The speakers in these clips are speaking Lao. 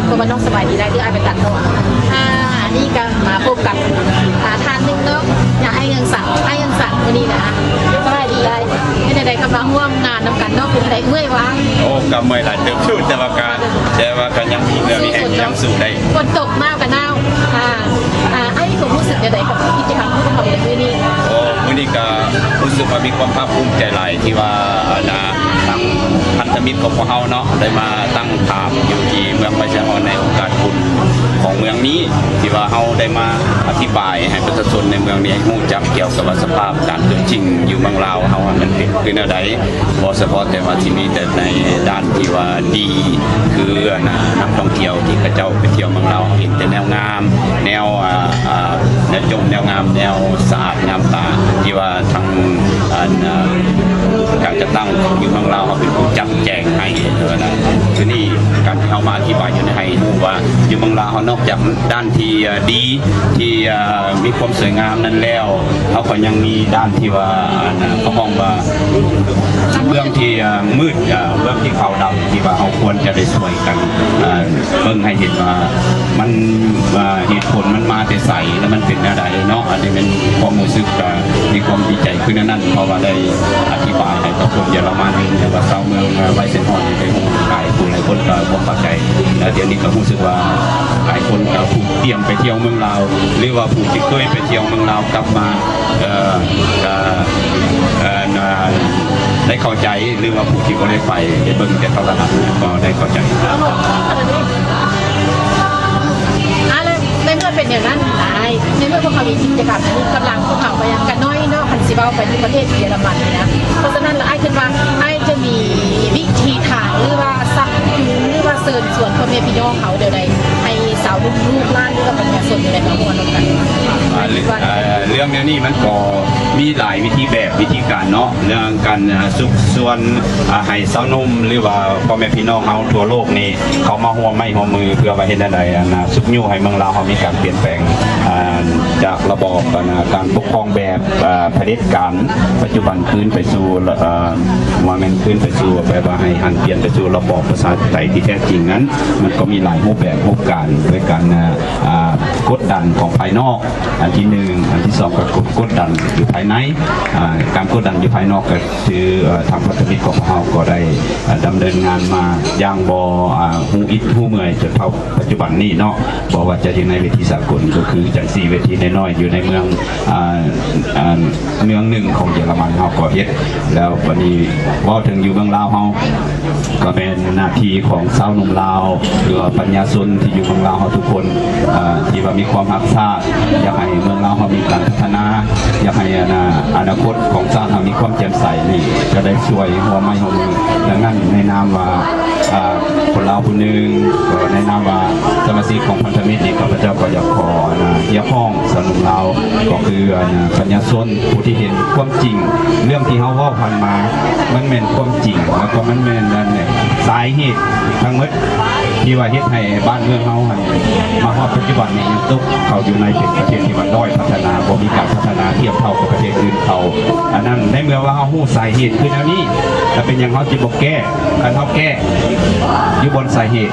ເພາະວ່ານ້ອງສະບາຍດີຫຼາຍ ຄືອ້າຍໄປຕັດເນາະ. ອ່າ ອັນນີ້ກໍມາພົບກັບ ອ່າ ທ່ານໜຶ່ງເນາະ ຍາ ອ້າຍເຮືອງສັກ ອ້າຍເຮືອງສັກ ມື້ນີ້ນະ ສະບາຍດີອ້າຍ ເປັນຈັ່ງໃດກໍມາຮ່ວມງານນຳກັນເນາະ ເປັນຈັ່ງໃດ ເມື່ອຍບໍ່ອ້າຍ? ໂອ້ ກໍເມື່ອຍຫຼາຍເຕີບຢູ່ ແຕ່ວ່າກໍ ແຕ່ວ່າກໍຍັງມີເຫື່ອມີແຮງ ຍັງສູ້ໄດ້. ຝົນຕົກ ໜາວກໍໜາວ. ອ່າ ອ່າ ອ້າຍມີຄວາມຮູ້ສຶກແນວໃດກັບກິດຈະກຳຂອງພວກເຮົາໃນມື້ນີ້? ໂອ້ ມື້ນີ້ກໍຮູ້ສຶກວ່າມີຄວາມພາກພູມໃຈຫຼາຍ ທີ່ວ່າ ອ່າ ທາງພັນທະມິດຂອງພວກເຮົາເນາະ ໄດ້ມາຕັ້ງຖານຢູ່ທີ່ເມືອງໄວຊະຮອນ ໃນໂອກາດບຸນຂອງເມືອງນີ້ ທີ່ວ່າເຮົາໄດ້ມາອະທິບາຍໃຫ້ປະຊາຊົນໃນເມືອງນີ້ຮູ້ຈັກກ່ຽວກັບວ່າສະພາບການຕົວຈິງຢູ່ເມືອງລາວເຮົາ ມັນເປັນຄືແນວໃດ ບໍ່ສະເພາະແຕ່ວ່າຊິມີແຕ່ໃນດ້ານທີ່ວ່າດີ ຄືອັນນະ ນັກທ່ອງທ່ຽວທີ່ເຂົາເຈົ້າໄປທ່ຽວເມືອງລາວ ເຫັນແຕ່ແນວງາມ ແນວ ອ່າ ອ່າ ແນວຈົ່ມ ແນວງາມ ແນວສະອາດງາມຕາ ທີ່ວ່າທາງ ອັນ ອ່າ ການຈັດຕັ້ງຢູ່ເມືອງລາວເຮົາເປັນຜູ້ຈັດແຈງໃຫ້ ຄືນະ ຄືນີ້ການທີ່ເຮົາມາອະທິບາຍຢູ່ໃຫ້ຮູ້ວ່າ ຢູ່ເມືອງລາວເຮົານອກຈາກດ້ານທີ່ ອ່າ ດີ ທີ່ ອ່າ ມີຄວາມສວຍງາມນັ້ນແລ້ວ ເຮົາກໍຍັງມີດ້ານທີ່ວ່າ ອັນ ເຂົາຮ້ອງວ່າເບື້ອງທີ່ ອ່າ ມືດ ອ່າ ເບື້ອງທີ່ຂາວດຳ ທີ່ວ່າເຮົາຄວນຈະໄດ້ຊ່ວຍກັນ ອ່າ ເບິ່ງໃຫ້ເຫັນວ່າມັນ ອ່າ ເຫດຜົນມັນມາແຕ່ໃສ ແລະ ມັນເປັນແນວໃດເນາະ. ອັນນີ້ແມ່ນຄວາມຮູ້ສຶກ ກໍມີຄວາມດີໃຈຄືແນວນັ້ນ ເພາະວ່າໄດ້ອະທິບາຍໃຫ້ກັບຄົນເຢຍລະມັນ ຫຼືວ່າຊາວເມືອງ ອ່າ ໄວເຊັນຮອນ ໄດ້ຮູ້ຫຼາຍຜູ້ຫຼາຍຄົນກໍບໍ່ເຂົ້າໃຈ ແລະ ດຽວນີ້ກໍຮູ້ສຶກວ່າຫຼາຍຄົນກໍຜູ້ຕຽມໄປທ່ຽວເມືອງລາວ ຫຼືວ່າຜູ້ທີ່ເຄີຍໄປທ່ຽວເມືອງລາວກັບມາ ເອີ ເອີ ເອີ ນາ ໄດ້ເຂົ້າໃຈ ຫຼືວ່າຜູ້ທີ່ບໍ່ໄດ້ໄປ ໄດ້ເບິ່ງແຕ່ໂທລະທັດກໍໄດ້ເຂົ້າໃຈ. ອາ ແລ້ວໃນເມື່ອເປັນຢ່າງນັ້ນ ອ້າຍ ໃນເມື່ອພວກເຮົາມີກິດຈະກຳອັນນີ້ ກຳລັງພວກເຮົາກໍຍັງກະໜ້ອຍເນາະ ຄັນຊິເວົ້າໄປຢູ່ປະເທດເຢຍລະມັນນີ້ນະ. ເພາະສະນັ້ນລະ ອ້າຍຄິດວ່າ ອ້າຍຈະມີວິທີທາງ ຫຼືວ່າຊັກຈູງ ຫຼືວ່າເຊີນຊວນພໍ່ແມ່ພີ່ນ້ອງເຮົາແນວໃດ ໃຫ້ຊາວລຸກ ລູກຫຼານ ຫຼືວ່າປະຊາຊົນແບບມາຮ່ວມນຳກັນ? ອ່າ ເລື່ອງ ອ່າ ເລື່ອງແນວນີ້ມັນກໍມີຫຼາຍວິທີແບບ ວິທີການເນາະ ເລື່ອງການ ອ່າ ຊຸກຊວນ ອ່າ ໃຫ້ຊາວໜຸ່ມ ຫຼືວ່າພໍ່ແມ່ພີ່ນ້ອງເຮົາທົ່ວໂລກນີ້ ເຂົ້າມາຮ່ວມໄມ້ຮ່ວມມື ເພື່ອວ່າເຮັດແນວໃດ ອັນນ່າ ຊຸກຍູ້ໃຫ້ເມືອງລາວເຮົາມີການປ່ຽນແປງ ອ່າ ຈາກລະບອບ ອັນນ່າ ການປົກຄອງແບບ ອ່າ ຜະເດັດການປັດຈຸບັນ ຄືນໄປສູ່ ອ່າ ວ່າແມ່ນຄືນໄປສູ່ ແບບວ່າໃຫ້ຫັນປ່ຽນໄປສູ່ລະບອບປະຊາທິປະໄຕທີ່ແທ້ຈິງນັ້ນ ມັນກໍມີຫຼາຍຮູບແບບຮູບການ ໂດຍການ ອ່າ ກົດດັນຂອງພາຍນອກ ອັນທີໜຶ່ງ. ອັນທີສອງ ກໍກົດ ກົດດັນຢູ່ພາຍໃນ ອ່າ ການກົດດັນຢູ່ພາຍນອກກໍຄື ເອີ ທາງພັນທະມິດຂອງພວກເຮົາກໍໄດ້ ອ່າ ດຳເນີນງານມາຢ່າງບໍ່ ອ່າ ຮູ້ອິດຮູ້ເມື່ອຍ ຈົນເທົ່າປັດຈຸບັນນີ້ເນາະ. ບໍ່ວ່າຈະຢູ່ໃນເວທີສາກົນ ກໍຄືຈັ່ງຊີ້ ເວທີນ້ອຍໆ ຢູ່ໃນເມືອງ ອ່າ ອ່າ ເມືອງໜຶ່ງຂອງເຢຍລະມັນເຮົາກໍເຮັດ. ແລ້ວບັດນີ້ເວົ້າເຖິງຢູ່ເມືອງລາວເຮົາ ກໍແມ່ນໜ້າທີ່ຂອງຊາວໜຸ່ມລາວ ຫຼືວ່າປັນຍາຊົນທີ່ຢູ່ເມືອງລາວເຮົາທຸກຄົນ ເອີ ທີ່ວ່າມີຄວາມຮັກຊາດ ຢາກໃຫ້ເມືອງລາວເຮົາມີການພັດທະນາ ຢາກໃຫ້ ອັນນ່າ ອະນາຄົດຂອງຊາດເຮົາມີຄວາມແຈ່ມໃສນີ້ ຈະໄດ້ຊ່ວຍຮ່ວມໄມ້ຮ່ວມມື. ດັ່ງນັ້ນ ໃນນາມວ່າ ອ່າ ຄົນລາວຜູ້ໜຶ່ງ ກໍໃນນາມວ່າສະມາຊິກຂອງພັນທະມິດນີ້ ຂ້າພະເຈົ້າກໍຢາກຂໍ ອັນນ່າ ຮຽກຮ້ອງຊາວໜຸ່ມລາວ ກໍຄື ອັນນ່າ ປັນຍາຊົນ ຜູ້ທີ່ເຫັນຄວາມຈິງ ເລື່ອງທີ່ເຮົາເວົ້າຜ່ານມາ ມັນແມ່ນຄວາມຈິງ ແລ້ວກໍມັນແມ່ນ ອັນນ່າ ສາຍເຫດທັງໝົດ ທີ່ວ່າເຮັດໃຫ້ບ້ານເມືອງເຮົາຫັ້ນ ມາຮອດປັດຈຸບັນນີ້ຍັງຕົກເຂົ້າຢູ່ໃນເປັນປະເທດທີ່ວ່າດ້ອຍພັດທະນາ ບໍ່ມີການພັດທະນາທຽບເທົ່າກັບປະເທດອື່ນເຂົາ. ອັນນັ້ນ ໃນເມື່ອວ່າເຮົາຮູ້ສາເຫດຄືແນວນີ້ ແລ້ວເປັນຫຍັງເຮົາຈຶ່ງບໍ່ແກ້? ຄັນເຮົາແກ້ຢູ່ບ່ອນສາເຫດ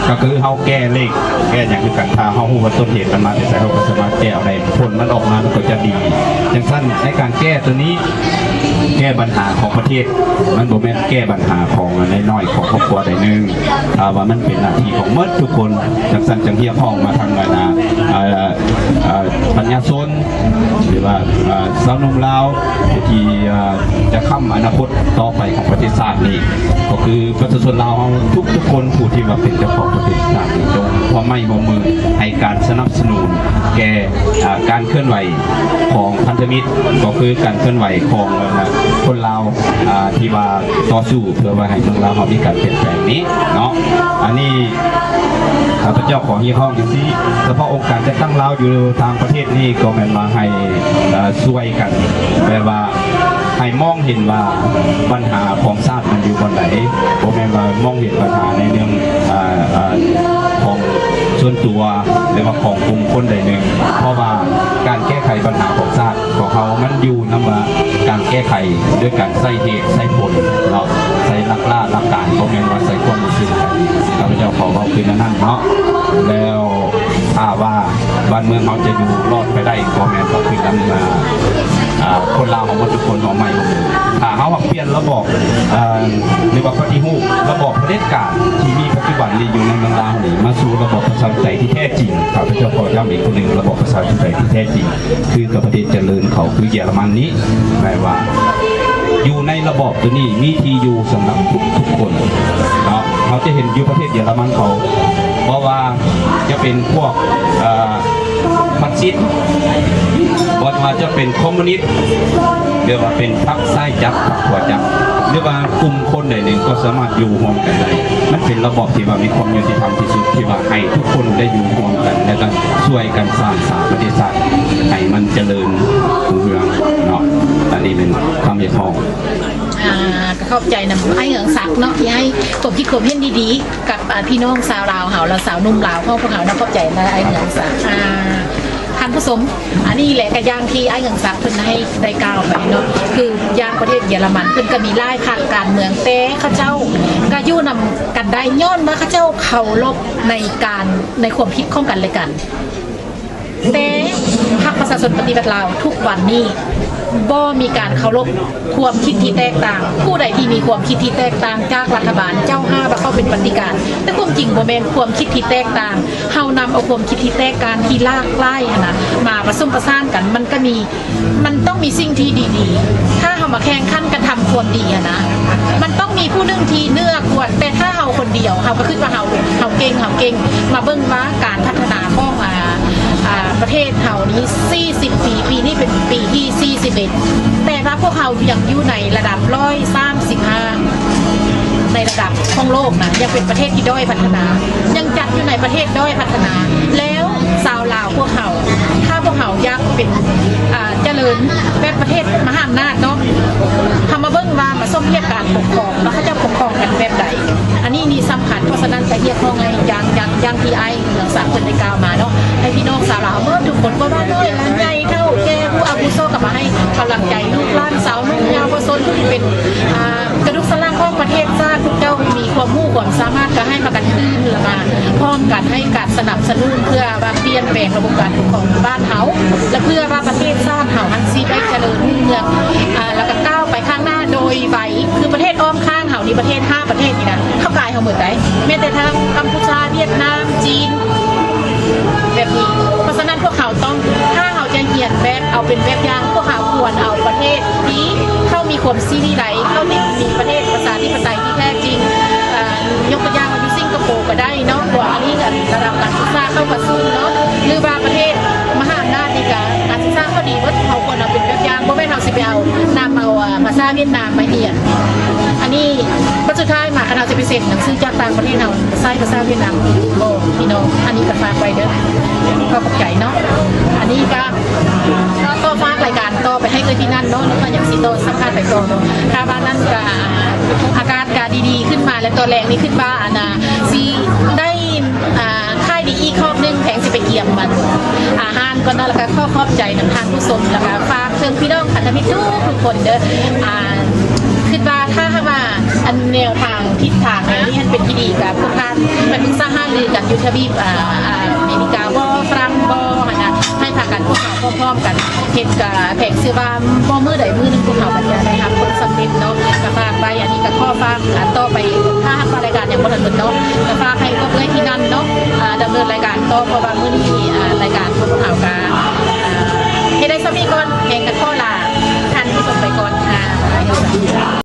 ກໍຄືເຮົາແກ້ເລກ ແກ້ຫຍັງຄືກັນ. ຖ້າເຮົາຮູ້ວ່າຕົ້ນເຫດມັນມາແຕ່ໃສ ເຮົາກໍສາມາດແກ້ເອົາໄດ້ ຜົນມັນອອກມາມັນກໍຈະດີ. ຈັ່ງຊັ້ນ ໃນການແກ້ຕົວນີ້ ແກ້ບັນຫາຂອງປະເທດ ມັນບໍ່ແມ່ນແກ້ບັນຫາຂອງນ້ອຍໆ ຂອງຄອບຄົວໃດໜຶ່ງ. ຖ້າວ່າມັນເປັນໜ້າທີ່ຂອງໝົດທຸກຄົນ ຈັ່ງຊັ້ນຈຶ່ງຮຽກຮ້ອງມາທາງ ອັນນ່າ ເອີ ເອີ ປັນຍາຊົນ ຫຼືວ່າ ເອີ ຊາວໜຸ່ມລາວ ຜູ້ທີ່ ເອີ ຈະຄ້ຳອະນາຄົດຕໍ່ໄປຂອງປະເທດຊາດນີ້ ກໍຄືປະຊາຊົນລາວເຮົາທຸກໆຄົນ ຜູ້ທີ່ວ່າເປັນເຈົ້າຂອງປະເທດຊາດນີ້ ຈົ່ງຮ່ວມໄມ້ຮ່ວມມືໃຫ້ການສະໜັບສະໜູນແກ່ ເອີ ການເຄື່ອນໄຫວຂອງພັນທະມິດ ກໍຄືການເຄື່ອນໄຫວຂອງ ເອີ ຄົນລາວ ເອີ ທີ່ວ່າຕໍ່ສູ້ເພື່ອວ່າໃຫ້ເມືອງລາວເຮົາມີການປ່ຽນແປງນີ້ເນາະ. ອັນນີ້ ຂ້າພະເຈົ້າຂໍຮຽກຮ້ອງຈັ່ງຊີ້ ສະເພາະອົງການຈັດຕັ້ງລາວຢູ່ຕ່າງປະເທດນີ້ ກໍແມ່ນວ່າໃຫ້ ເອີ ຊ່ວຍກັນ ແບບວ່າໃຫ້ມອງເຫັນວ່າບັນຫາຂອງຊາດມັນຢູ່ບ່ອນໃດ, ບໍ່ແມ່ນວ່າມອງເຫັນບັນຫາໃນເລື່ອງ ເອີ ເອີ ຂອງສ່ວນຕົວ ຫຼືວ່າຂອງກຸ່ມຄົນໃດໜຶ່ງ, ເພາະວ່າການແກ້ໄຂບັນຫາຂອງຊາດຂອງເຮົາ ມັນຢູ່ນຳວ່າ ການແກ້ໄຂດ້ວຍການໃຊ້ເຫດໃຊ້ຜົນເນາະ, ໃຊ້ຫຼັກລ້າຫຼັກການ, ບໍ່ແມ່ນວ່າໃຊ້ຄວາມຮູ້ສຶກ. ຂ້າພະເຈົ້າຂໍເວົ້າຄືແນວນັ້ນເນາະ. ແລ້ວຖ້າວ່າບ້ານເມືອງເຮົາຈະຢູ່ລອດໄປໄດ້ ກໍແມ່ນກໍຄືກັນ ອາ ຄົນລາວເຮົາໝົດທຸກຄົນເນາະ ໃໝ່ ຖ້າເຮົາຫາກປ່ຽນລະບອບ ອາ ຫຼືວ່າປະຕິຮູບລະບອບຜະເດັດການທີ່ມີປັດຈຸບັນນີ້ຢູ່ໃນເມືອງລາວນີ້ ມາສູ່ລະບອບປະຊາທິປະໄຕທີ່ແທ້ຈິງ. ຂ້າພະເຈົ້າຂໍຢ້ຳອີກເທື່ອໜຶ່ງ, ລະບອບປະຊາທິປະໄຕທີ່ແທ້ຈິງ ຄືກັບປະເທດຈະເລີນເຂົາ ຄືເຢຍລະມັນນີ້ ແປວ່າຢູ່ໃນລະບອບໂຕນີ້ມີທີ່ຢູ່ສຳລັບທຸກໆຄົນເນາະ. ເຮົາຈະເຫັນຢູ່ປະເທດເຢຍລະມັນເຂົາ ບໍ່ວ່າຈະເປັນພວກ ເອີ ຟາຊິດ ບໍ່ວ່າຈະເປັນຄອມມູນິດ ຫຼືວ່າເປັນພັກຊ້າຍຈັດ ພັກຂວາຈັດ ຫຼືວ່າກຸ່ມຄົນໃດໜຶ່ງກໍສາມາດຢູ່ຮ່ວມກັນໄດ້. ມັນເປັນລະບອບທີ່ວ່າມີຄວາມຍຸຕິທຳທີ່ສຸດ ທີ່ວ່າໃຫ້ທຸກຄົນໄດ້ຢູ່ຮ່ວມກັນ ແລ້ວກໍຊ່ວຍກັນສ້າງສາປະເທດຊາດໃຫ້ມັນຈະເລີນຮຸ່ງເຮືອງເນາະ. ອັນນີ້ເປັນຄຳຮຽກຮ້ອງ. ອາ ກໍຂອບໃຈນຳອ້າຍເຮືອງສັກເນາະ ທີ່ໃຫ້ຄວາມຄິດຄວາມເຫັນດີໆ ກັບ ອາ ພີ່ນ້ອງຊາວລາວເຮົາ ແລະ ຊາວໜຸ່ມລາວຂອງພວກເຮົາເນາະ. ຂອບໃຈນຳອ້າຍເຮືອງສັກ. ອາ ທ່ານຜູ້ຊົມ ອັນນີ້ແຫຼະ ກໍຢ່າງທີ່ອ້າຍເຮືອງສັກເພິ່ນໃຫ້ໄດ້ກ່າວໄປເນາະ ຄືຢ່າງປະເທດເຢຍລະມັນ ເພິ່ນກໍມີຫຼາຍພັກການເມືອງ ແຕ່ເຂົາເຈົ້າກໍຢູ່ນຳກັນໄດ້ ຍ້ອນວ່າເຂົາເຈົ້າເຄົາລົບໃນການ ໃນຄວາມຄິດຂອງກັນແລະກັນ. ແຕ່ພັກປະຊາຊົນປະຕິວັດລາວທຸກວັນນີ້ ບໍ່ມີການເຄົາລົບຄວາມຄິດທີ່ແຕກຕ່າງ. ຜູ້ໃດທີ່ມີຄວາມຄິດທີ່ແຕກຕ່າງຈາກລັດຖະບານ ເຈົ້າຫາວ່າເຂົາເປັນປະຕິການ, ແຕ່ຄວາມຈິງບໍ່ແມ່ນຄວາມຄິດທີ່ແຕກຕ່າງ. ເຮົານຳເອົາຄວາມຄິດທີ່ແຕກຕ່າງທີ່ຫຼາກຫຼາຍຫັ້ນນະ ມາປະສົມປະສານກັນ ມັນກໍມີ ມັນຕ້ອງມີສິ່ງທີ່ດີໆ. ຖ້າເຮົາມາແຂ່ງຂັນກັນທຳຄວາມດີຫັ້ນນະ ມັນຕ້ອງມີຜູ້ໜຶ່ງທີ່ເໜືອກວ່າ. ແຕ່ຖ້າເຮົາຄົນດຽວ ເຮົາກໍຄິດວ່າເຮົາ ເຮົາເກັ່ງ ເຮົາເກັ່ງ. ມາເບິ່ງວ່າການພັດທະນາຂອງ ອາ ອາ ປະເທດເຮົານີ້ ສີ່ສິບປີ ປີນີ້ເປັນປີທີສີ່ສິບເອັດ ແຕ່ວ່າພວກເຮົາຍັງຢູ່ໃນລະດັບຮ້ອຍສາມສິບຫ້າ ໃນລະດັບຂອງໂລກນະ ຍັງເປັນປະເທດທີ່ດ້ອຍພັດທະນາ ຍັງຈັດຢູ່ໃນປະເທດດ້ອຍພັດທະນາ. ແລ້ວຊາວລາວພວກເຮົາ ຖ້າພວກເຮົາຢາກເປັນ ອາ ຈະເລີນແບບປະເທດມະຫາອຳນາດເນາະ ເຮົາມາເບິ່ງວ່າມາສົມທຽບການປົກຄອງ ວ່າເຂົາເຈົ້າປົກຄອງກັນແບບໃດ. ອັນນີ້ນີ້ສຳຄັນ. ເພາະສະນັ້ນກໍຮຽກຮ້ອງໃຫ້ຢ່າງ ຢ່າງ ຢ່າງທີ່ອ້າຍເຮືອງສັກເພິ່ນໄດ້ກ່າວມາເນາະ ໃຫ້ພີ່ນ້ອງຊາວລາວເໝິດທຸກຄົນ ບໍ່ວ່ານ້ອຍຫຼາຍໃຫຍ່ ເຖົ້າແກ່ ຜູ້ອາວຸໂສ ກໍມາໃຫ້ກຳລັງໃຈລູກຫຼານ ຊາວໜຸ່ມເຍົາວະຊົນທີ່ເປັນ ອາ ກະດູກສັນຫຼັງຂອງປະເທດຊາດ. ພວກເຈົ້າມີຄວາມຮູ້ຄວາມສາມາດ ກໍໃຫ້ພາກັນຕື່ນ ແລ້ວກໍພ້ອມກັນໃຫ້ການສະໜັບສະໜູນ ເພື່ອວ່າປ່ຽນແປງລະບົບການປົກຄອງບ້ານເຮົາ ແລະ ເພື່ອວ່າປະເທດຊາດເຮົາຫັ້ນຊິໄດ້ຈະເລີນຮຸ່ງເຮືອງ ອາ ແລ້ວກໍກ້າວໄປຂ້າງໜ້າໂດຍໄວ. ຄືປະເທດອ້ອມຂ້າງເຮົານີ້ ປະເທດ ຫ້າປະເທດນີ້ນະ ເຂົາກາຍເຮົາໝົດໃດ໋ ແມ້ແຕ່ທາງກຳປູຊາ ຫວຽດນາມ ຈີນ ແບບນີ້. ເພາະສະນັ້ນພວກເຮົາຕ້ອງ ຖ້າເຮົາຈະຮຽນແບບ ເອົາເປັນແບບຢ່າງ ພວກເຮົາຄວນເອົາປະເທດທີ່ເຂົາມີຄວາມສີວິໄລ ເຂົາມີປະເທດປະຊາທິປະໄຕທີ່ແທ້ຈິງ. ອາ ຍົກຕົວຢ່າງວ່າຢູ່ສິງກະໂປກໍໄດ້ເນາະ ພວກອັນນີ້ລະດັບການສຶກສາເຂົາກໍສູງເນາະ ຫຼືວ່າປະເທດມະຫາອຳນາດນີ້ກໍການສຶກສາເຂົາດີເບິດ. ເຮົາຄວນເອົາເປັນແບບຢ່າງ ບໍ່ແມ່ນເຮົາຊິໄປເອົາ ນຳເອົາ ອາ ພາສາຫວຽດນາມມາຮຽນ. ອັນນີ້ບັດສຸດທ້າຍມາ ຄັນເຮົາຊິໄປເຊັນໜັງສືຈາກຕ່າງປະເທດ ເຮົາໃຊ້ພາສາຫວຽດນາມບໍ່ ພີ່ນ້ອງ? ອັນນີ້ກໍຝາກໄວ້ເດີ ຂອບໃຈເນາະ. ອັນນີ້ກໍ ກໍຝາກລາຍການຕໍ່ໄປໃຫ້ເອື້ອຍທີ່ນັ້ນເນາະ ແລ້ວກໍຍັງຊິຕໍ່ສຳພາດໄປຕໍ່ເນາະ. ຖ້າວ່ານັ້ນກໍ ອາກາດກໍດີໆຂຶ້ນມາ ແລະ ຕອນແລງນີ້ຄິດວ່າ ອັນນ່າ ຊິໄດ້ ອາ ຂາຍດີອີກຮອບໜຶ່ງ ແພງຊິໄປກຽມມັນ ອາຫານກ່ອນເນາະ. ແລ້ວກໍຂໍຂອບໃຈນຳທ່ານຜູ້ຊົມ ແລ້ວກໍຝາກເຖິງພີ່ນ້ອງພັນທະມິດທຸກໆຄົນເດີ. ອາ ຄິດວ່າຖ້າຫາກວ່າ ອັນແນວທາງທິດທາງແນວນີ້ຫັ້ນເປັນທີ່ດີ ກໍພວກທ່ານໄປປຶກສາຫາລືກັນຢູ່ທະວີບ ອາ ອາເມລິກາບໍ ຝຣັ່ງບໍ ຫັ້ນນະ ໃຫ້ພາກັນພວກເຮົາພ້ອມໆກັນເຮັດ. ກໍແພງເຊື່ອວ່າບໍ່ມື້ໃດມື້ໜຶ່ງພວກເຮົາກໍຈະໄດ້ຮັບຜົນສຳເລັດເນາະ. ກໍຝາກໄວ້ ອັນນີ້ກໍຂໍຝາກ ອາ ຕໍ່ໄປ ຖ້າຫາກວ່າລາຍການຍັງບໍ່ທັນເບິດເນາະ ກໍຝາກໃຫ້ພວກເອື້ອຍທີ່ນັ້ນເນາະ ອາ ດຳເນີນລາຍການຕໍ່ ເພາະວ່າມື້ນີ້ ອາ ລາຍການຂອງພວກເຮົາກໍ